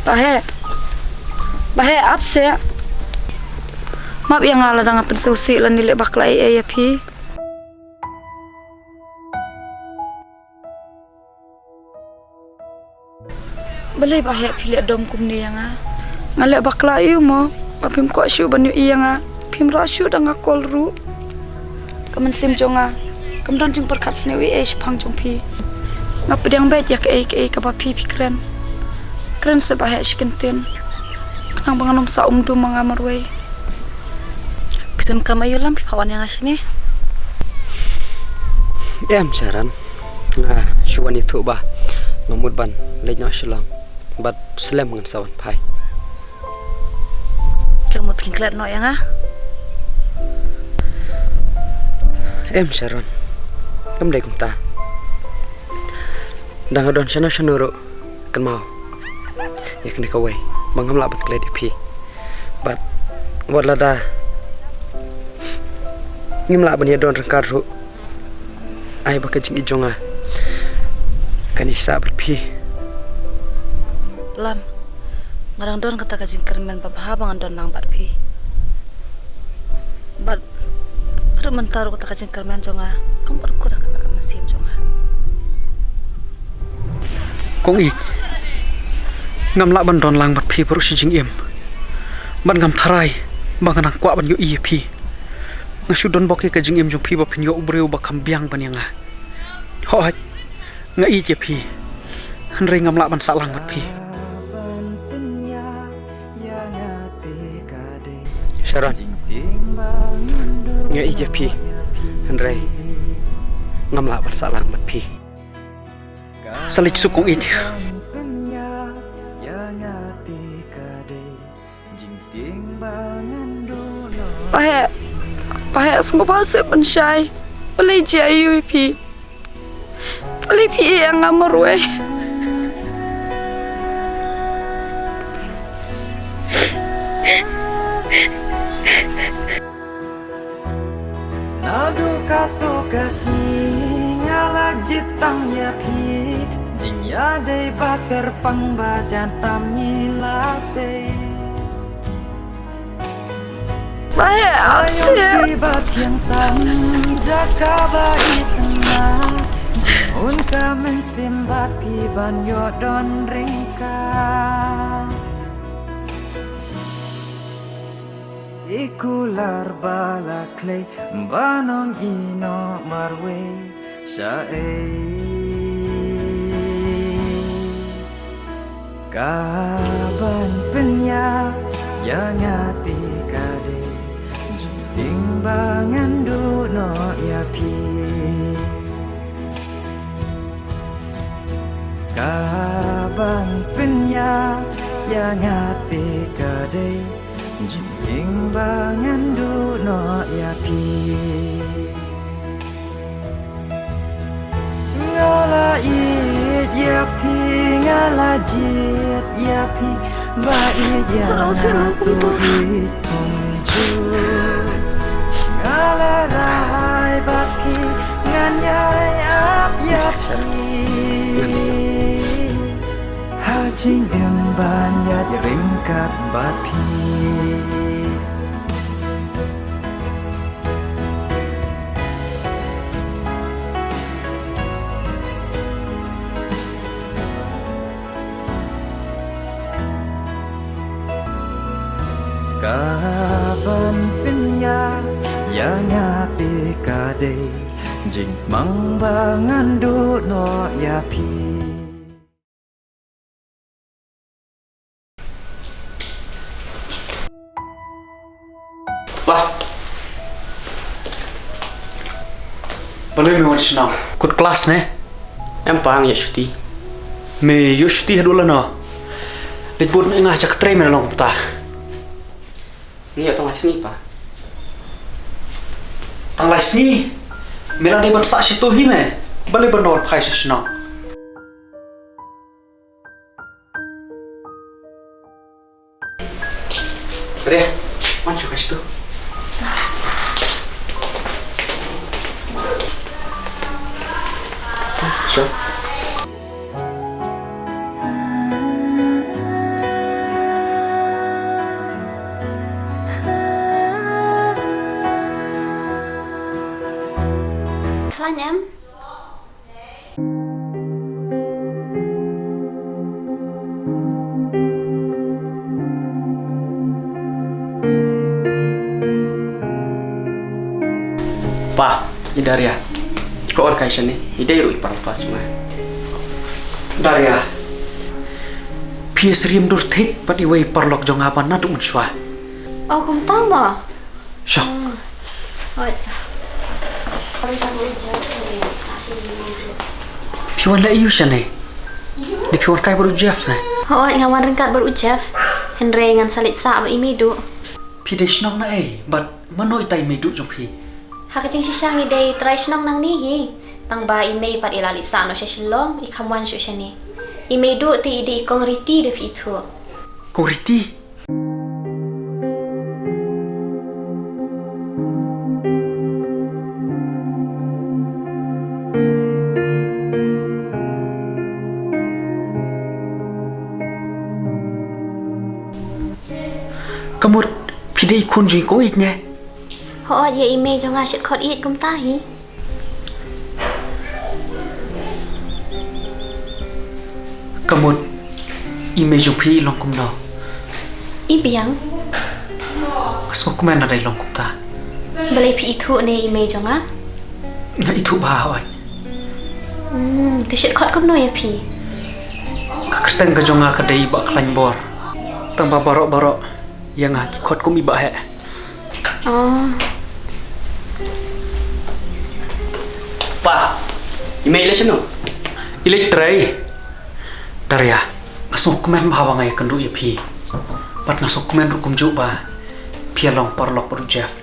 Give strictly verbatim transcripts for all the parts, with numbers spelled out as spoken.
Bah Heh. Bah Heh, ap seh. Map ïa nga lada nga pynsngewsih lane leh bakla ei ei ïa phi. Balei Bah Heh phi leh dom kumne ïa nga? Nga leh bakla aïu mo ba phim kwah shuh ban ïohi ïa nga? Phim rah shuh da nga call ruh. Ka mynsiem jong nga kam don jingpyrkhat sniew ei ei shaphang jong phi. Nga pdiang beit ïa kaei kaei kaba phi phi kren. Kren seh Bah Heh sha kyntien, khnang ba ngan ym sah um dum ma nga marwei. Phi donkam aïu Lam, phi phah wan ïa nga shane? Em Sharon, nga shu wan ïathuh ba nga mut ban leit noh Shillong bad slem ngan sa wan phai. Ka mut phin klet noh ïa nga? Em Sharon, kam dei kumta. Da nga don shano shano ruh, kynmaw ïa kane kawei ba ngam lah ban klet ïa phi. Bad wat lada ngim lah ban ïadon ryngkat ruh, ai ba ka jingïeit jong nga kan ïaisah bad phi. Lam, nga dang don kata ka jingkyrmen babha ba ngan don lang bad phi. Bad haduh mynta ruh kata ka jingkyrmen jong nga kam pat kut ha kata ka mynsiem jong nga. Kong Ïeit, ngam lah ban don lang bad phi baroh shi jingim. Bad ngam tharai ba nga nang kwah ban ïohi ïa phi. Nga shu don bok ïa ka jingim jong phi ba phin ïoh u briew ba kham biang ban ïa nga. Hooid, nga ïeit ïa phi, hynrei ngam lah ban sah lang bad phi. Sharon, nga ïeit ïa phi, hynrei ngam lah ban sah lang bad phi. Sa leit suk Kong Ïeit. Bah Heh, Bah Heh, sngewbha seh pynshai. Balei jia aiu ïa phi? Balei phi ïeh ïa nga marwei? Naduh katto ka sngi nga la jied tam ïa phi, jingïadei ba kyrpang ba jan tam ngi la tei. Bah Heh, ap seh. Aïom ki ba thiang tam jaka ba itynnat, jingmut ka mynsiem bad phi ban ïoh don ryngkat. I kular ba la khlei ban ym ïehnoh marwei shaei. Ka ban pynïap ïa nga te ka dei jingtieng ba ngan duh noh ïa phi. Ka ban pynïap ïa nga te ka dei jingtieng ba ngan duh noh ïa phi. Nga la ïeit ïa phi, nga la jied ïa phi, ba ïeit ïa nga to ïeit kumjuh. Nga la rai bad phi, ngan ïai ap ïa phi. Ha jingim ban ïaid ryngkat bad phi. Ka ban pynïap ïa nga te ka dei jingmang ba ngan duh noh ïa phi. Bah. Balei me wan shnong? Kut klas ne? Em pa, nga ïoh shuti. Me ïoh shuti haduh lano? Leit bud me nga sha ka trei me, la long kumta. Nga ïoh tang lai sngi pa. Tang lai sngi? Me la dei ban sah sha to hi me. Balei ban wan phai sha shnong? Ria, wan shu ka sha to. Sure. Khlaiñ em? Pa, i Daria. Ko or kai shane, i dei ruh i paralok jong nga. Daria. Phi ïasyriem dur thik bad iwei i paralok jong nga ba naduh mynshuwa. Oh, kumta mo? Sha. Oi. Phi wan leh aïu shane? Ne phi wan kai bad u Jeff ne? Hooid, nga wan ryngkat bad u Jeff. Hynrei ngan sa leit sah bad i Meiduh. Phi dei shnong na ei, bad mano ita i Meiduh jong phi? Ha ka jingshisha ngi dei trai shnong nangne hi. Tang ba i Mei pat i la leit sah noh sha Shillong, i kham wan shuh shane. I Meiduh te i dei i Kong Riti, da phi ithuh. Kong Riti? Ka mut phi dei i khun jong i Kong Ïeit ne? Hooid, ïa i mei jong nga shet khot Ïeit kumta hi. Ka mut i mei jong phi i long kumno? I biang. Nga sngewkmen lada i long kumta. Balei phi ithuh ne i mei jong nga? Nga ithuh bha hooid. Hmm, te shet khot kumno ïa phi? Ka kyrteng ka jong nga ka dei i Bah Khlaiñbor. Tang ba baroh baroh ïa nga ki khot kum i Bah Heh. Oh. Pa, i mei i leit shano? I leit trei. Daria, nga sngewkmen bha ba nga ïakynduh ïa phi. Bad nga sngewkmen ruh kumjuh ba phi ïa long paralok bad u Jeff.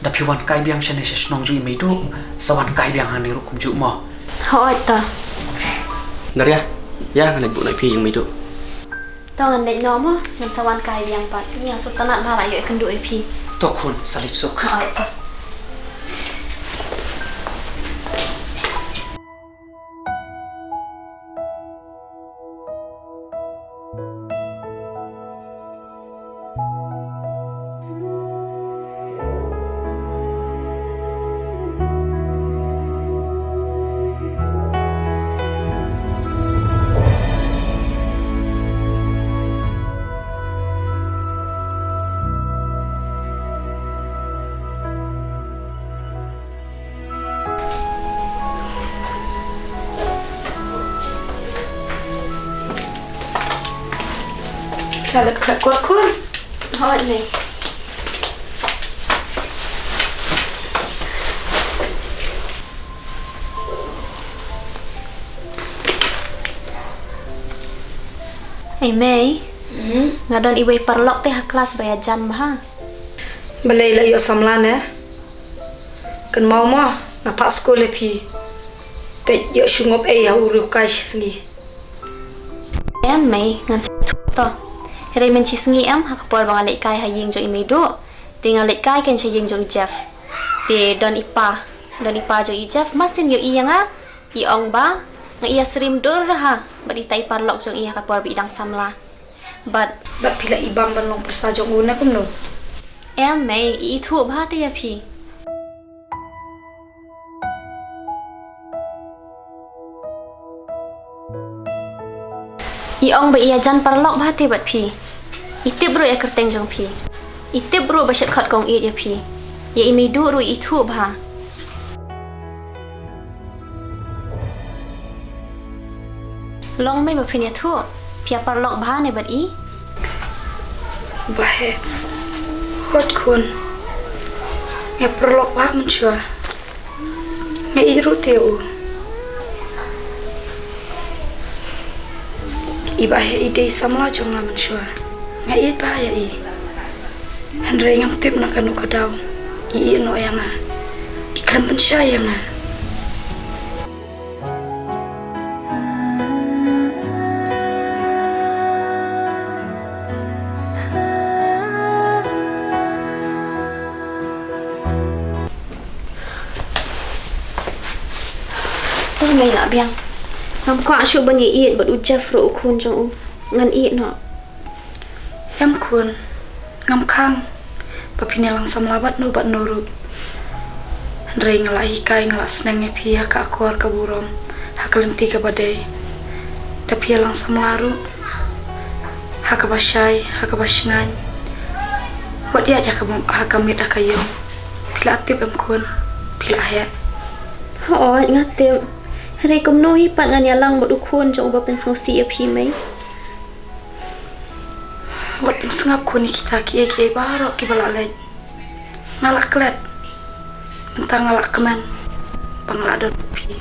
Da phi wan kai biang shane sha shnong jong i Meiduh, sa wan kai biang hangne ruh kumjuh mo. Hooid to. Daria, ïa ngan leit buh noh ïa phi ïa i Meiduh. To ngan leit noh mo, ngan sa wan kai biang pat. Nga sngewtynnat bha la ïoh ïakynduh ïa phi. To khun, sa leit suk. Hooid to. Khlem khlem kot khun. Hooid mei. Ei mei. Hmm? Nga don iwei paralok te ha klas ba ïajan bha. Balei la ïoh samla ne? Kynmaw mo, nga phah skul ïa phi. Peit ïoh shu ngop ei ha u riewkai shi sngi. Em mei, ngan sa ïathuh to. Hynrei mynshi sngi em, ha ka por ba nga leit kai ha ïing jong i Meiduh. Te nga leit kai kein sha ïing jong i Jeff. Te don i pa, don i pa jong i Jeff, masin ïohi ïa nga, i ong ba nga ïasyriem dur ha bad itai i paralok jong i ha ka por ba i dang samla. Bad, bad phi la ibam ban long pyrsa jong u ne kumno? Em mei, i ithuh bha te ïa phi. I ong ba i ïajan paralok bha te bad phi. I tip ruh ïa kyrteng jong phi. I tip ruh ba shet khot Kong Ïeit ïa phi. Ïa i Meiduh ruh i ithuh bha. Long mei ba phin ïathuh, phi ïa paralok bha ne bad i? Bah Heh. Hooid khun. Nga paralok bha mynshuwa. Nga ïeit ruh te ïa u. I Bah Heh i dei i samla jong nga mynshuwa. Nga ïeit bha ïa i. Hynrei ngam tip na kano ka daw i ïeh noh ïa nga. I khlem pynshai ïa nga. To mei lah biang. Ngam kwah shuh ban ïaieit bad u Jeff ruh u khun jong u. Ngan ïeh noh. Em khun, ngam khang ba phin ïalang samla bad no bad no ruh. Hynrei nga la hikai, nga la sneng ïa phi ha ka akor ka burom, ha ka lynti kaba dei. Da phi ïalang samla ruh, ha kaba shai, ha kaba shngaiñ. Wat ïaid ha ka, ha ka miet ha ka ïong. Phi la tip em khun, phi la heh. Hooid, nga tip. Hynrei kumno hi pat ngan ïalang bad u khun jong uba pynsngewsih ïa phi, mei? Wat pynsngap khun ïa kita kiei kiei baroh kiba la leit. Nga la klet. Mynta nga la kmen ba nga la don bad phi.